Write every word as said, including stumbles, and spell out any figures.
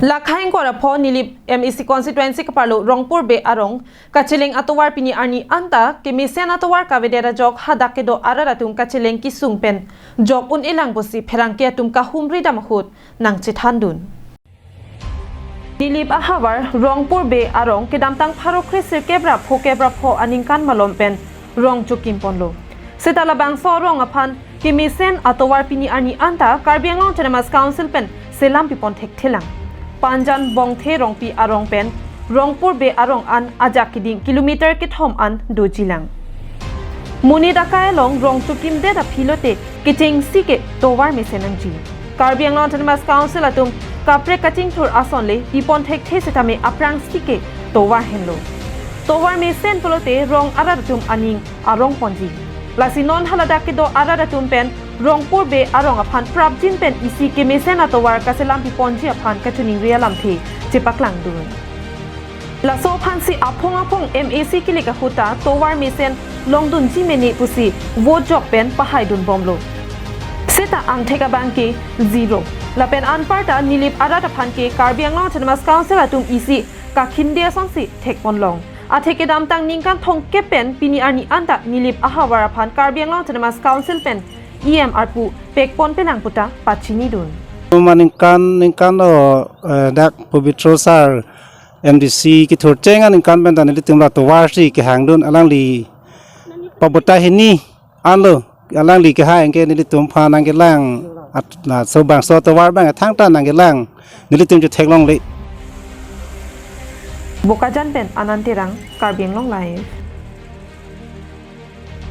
Lakhai ingkoi ra pho Nilip M A C constituency keparlo Rongpur Bey arong kacheleng atovar pini arni anta kemesen atovar kavedet ajok hadak kedo arat atum kacheleng kesung pen jok un-elang pusi pherangke atum kahumri dam ahut nangchethandun. Nilip ahavar Rongpur Bey arong kedamtang pharo kre sirkep ra phokep ra pho aningkan malom pen rong chokim ponlo. Seta labangso arong aphan kemesen atovar pini arni anta Karbi Anglong Autonomous Council pen selam pipon thekthelang. Panjan Bongthe Rongpi arong pen Rongpur Bey arong an ajak keding kilometer kethom an dojilang. Monit akai along rong chokimdet aphi lote kechengsi ke tovar mesen nangji. Karbi Anglong Autonomous Council atum kaprek kachingthur ason le pipon thekthe setame aphrangsi ke tovar henlo. Tovar mesen pulote rong arat atum aning arong ponji. Lasi non haladak kedo arat atum pen Rongpur Bey arong aphan prapjin pen isi kemesen atovar kaselam piponji aphan kachiningri alamthe chepaklangdun. Laso aphansi aphong aphong M A C kilik ahut ta tovar mesen longdunji mene pusi vote jok pen pahaidun bomlo. Seta angthek abang ke zero. Lapen anparta Nilip arat aphan ke Karbi Anglong Autonomous Council atum isi kakhinde asonsi thekponlong. Athe kedamtang ningkan thomkep pen pini arni anta Nilip ahavar aphan Karbi Anglong Autonomous Council pen E M arpu pekponpelang puta pachinidun. Ningkan ningkan lo, eh, dak Pobitro sir M D C kethurcheng aningkan pen ta nelitum la tovar si kehangdun, alangli pabota hini anlo, alangli kehai anke nelitum aphan nangkelang, at laso bangso tovar abang thangta nangkelang, nelitum chetheklongle. Bokajan pen Anand Terang, Karbi Anglong Live.